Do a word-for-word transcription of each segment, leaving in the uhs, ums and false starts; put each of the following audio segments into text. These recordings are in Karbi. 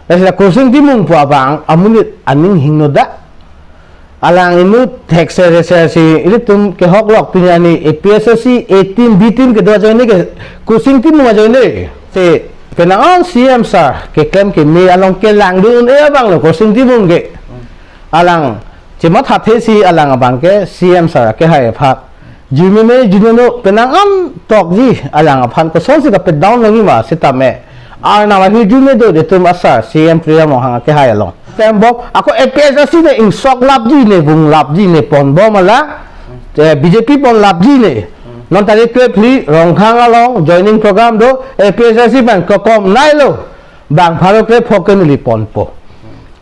Lasi la Kursing Timung pu abang amonit aning hingno da. Alang inut thekser thekser si ilitum kehoklok pini arni A P H L C A team, B team kedo ajoine ke Kursing Timung ajoine. Si penang an C M sir keklem keme along kelangdun-e abang lo Kursing Timung ke. Alang chemathathe si alang abang ke C M sir kehai aphan. Jumeme junono penang an tokji alang aphan kosonsi kapedown nangji ma sitame. Arnam ahui jume do itum asar C M Tuliram Ronghang kehai along. Tembok ako A P H L C ne ingsok lapji ne vung lapji ne ponbom ala. Eh, B J P pon lapji ne. Non tarik kre phli Ronghang along joining program do A P H L C pen kokom nailo. Bang pharo kre pho ke neli ponpo.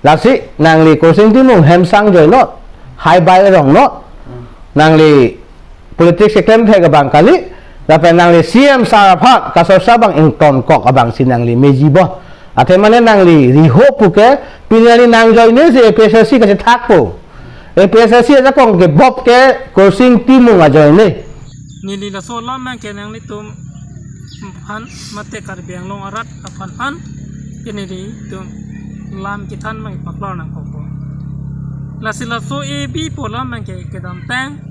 Lasi nangli Kursing Timung hem sang joinot. Hai bai rong not. Nangli politics keklem thek abang kali. Lapen nangli C M sir aphan kasarsa abang ingtonkok abang si nangli meji bo. Athe mane nangli riho pu ke pini arni nang joine si A P H L C kachethakpo. A P H L C ajakong kebop ke Kursing Timung ajoine. Neli laso alam abang ke nanglitum aphan mate Karbi Anglong arat aphan an ke nelitum lam kethan abang paklar nangkokpo. Lasi laso A B pu alam abang ke kedamtang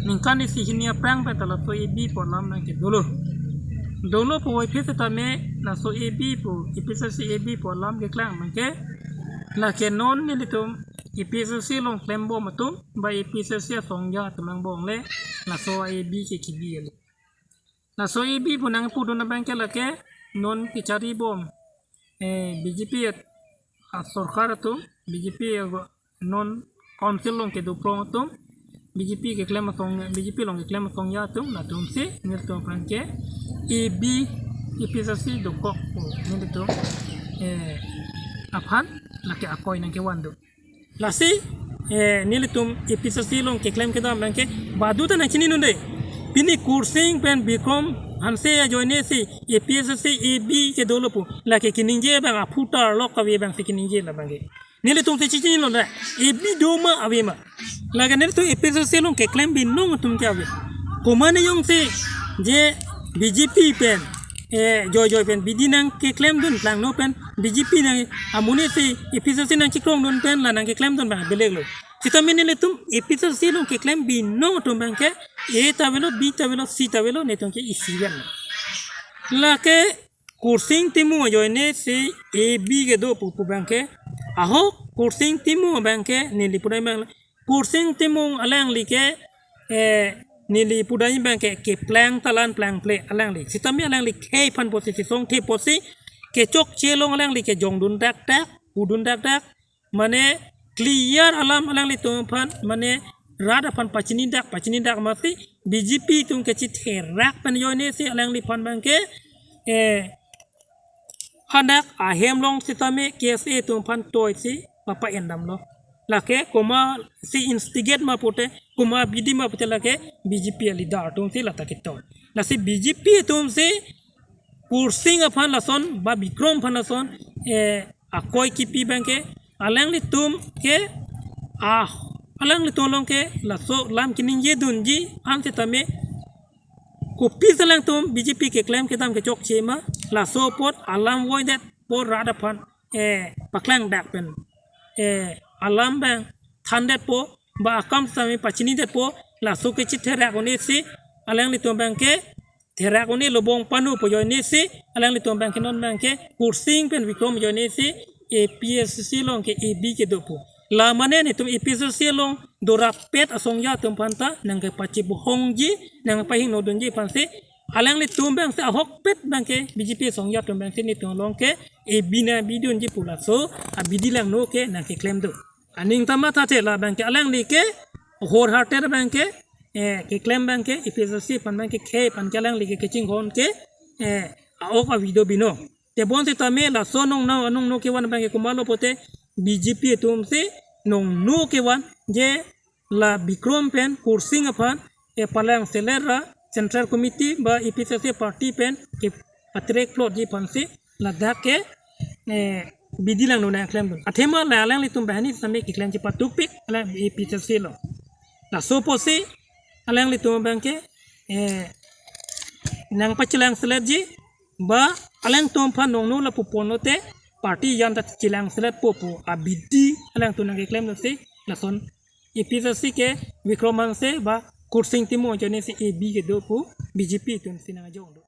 ningkan isi hini aphrang pen ta laso A B pu alam abang ke dolo. Dolo pu voiphit setame laso A B pu, A P H L C A B pu alam keklang abang ke lake non nelitum A P H L C along klembom atum ba A P H L C asongja atum angbong le laso A B ke kebi kali. Laso A B pu nangpudun abang ke lake non kecharibom, eh, B J P at, ah, sorkar atum, B J P ago non council along kedoprong atum, B J P keklem asong, B J P along keklem asongja atum, latum si nelitum aphan ke A B, A P H L C dokok pu nelitum, eh, aphan lake akoi nangkevan do. Lasi, eh, nelitum A P H L C along keklem kedam abang ke badu ta nangchininunde. Pini Kursing pen Bikram Hanse ajoine si A P H L C A B ke dolo pu. Lake keningje abang aphutar lok kave abang si keningje labang ke. Nelitum si chichinilo da. A B do ma ave ma. Lake nelitum A P H L C along keklem binong atum ke ave. Komane jongsi je B J P pen, eh, joi joi pen bidi nangkeklemdun, langno pen B J P nang amonit si A P H L C nangchikrongdun pen la nangkeklemdun abang beleg lo. Sitame nelitum A P H L C along keklem binong atum abang ke A ta avelo, B ta avelo, C ta avelo, netum ke isi ven. Lake Kursing Timung ajoine si A B kedo pu pu abang ke. Ahok Kursing Timung abang ke neli pudai abang Kursing Timung alangli ke, eh, neli pudai abang ke, keplang talan plangple alangli. Sitame alangli khei aphan pusi, sisongthe pusi, kechokche along alangli kejongdun dakdak, pudun dakdak, mane clear alam alanglitum aphan, mane rat aphan pachini dak, pachini dak masi, B J P atum kechitherak pen ajoine si alangliphan abang ke, eh, hadak ahem along sitame K S A atum aphan toi si papa endam lo. Lake komat si instigate ma pute, komat bidi ma pute lake B J P a leader atum si lata ketoi. Lasi B J P atum si Kursing aphan lason, ba Bikram aphan lason, eh, akoi kipi abang ke, alanglitum ke, ah, alanglitum along ke, laso lam keningjedunji an sitame, kopi alangtum B J P keklem kedam kechokche ma, laso apot alam voidet po rat aphan, eh, paklang dak pen, eh, alam abang thandetpo, ba akam sitame pachinidetpo, laso kechitherak un-e si, alanglitum abang ke, therak un-e lobong panu pu ajoine si, alanglitum abang ke non abang ke, Kursing pen Bikram ajoine si, A P H L C along ke A B kedo pu. La mane netum A P H L C along dorapet asongja atum aphan ta, nangkepachibohongji, nangkepahingnodunji aphan si, alanglitum abang si ahokpet abang ke, B J P asongja atum abang si netum along ke, A B nangpidunji pu laso, abidi langno ke nangkeklem do. Aning ta mathathe labang ke alangli ke wholehearted abang ke, eh, keklem abang ke, A P H L C aphan abang ke khei aphan ke alangli ke kachinghon ke, eh, a-ok avi do binong. Tebon sitame laso nongno, nongno kevan abang ke komatlo pute B J P atum si nongno kevan je la Bikram pen Kursing aphan, eh, palang selet ra Central Committee ba A P H L C party pen kepatrek plotji aphan si ladak ke, eh, bidi langno nangklemdun. Athema la alanglitum banghini sitame keklem chepatukpik alang A P H L C along. Laso pusi alanglitum abang ke, eh, nangpachelang seletji ba alangtum aphan nongno lapu ponlote party jan ta chelangselet po pu abidi alangtum nangkeklem dosi lason A P H L C ke Vikram Hanse ba Khursing Timung ajoine si A B kedo pu B J P atum si nangjong do.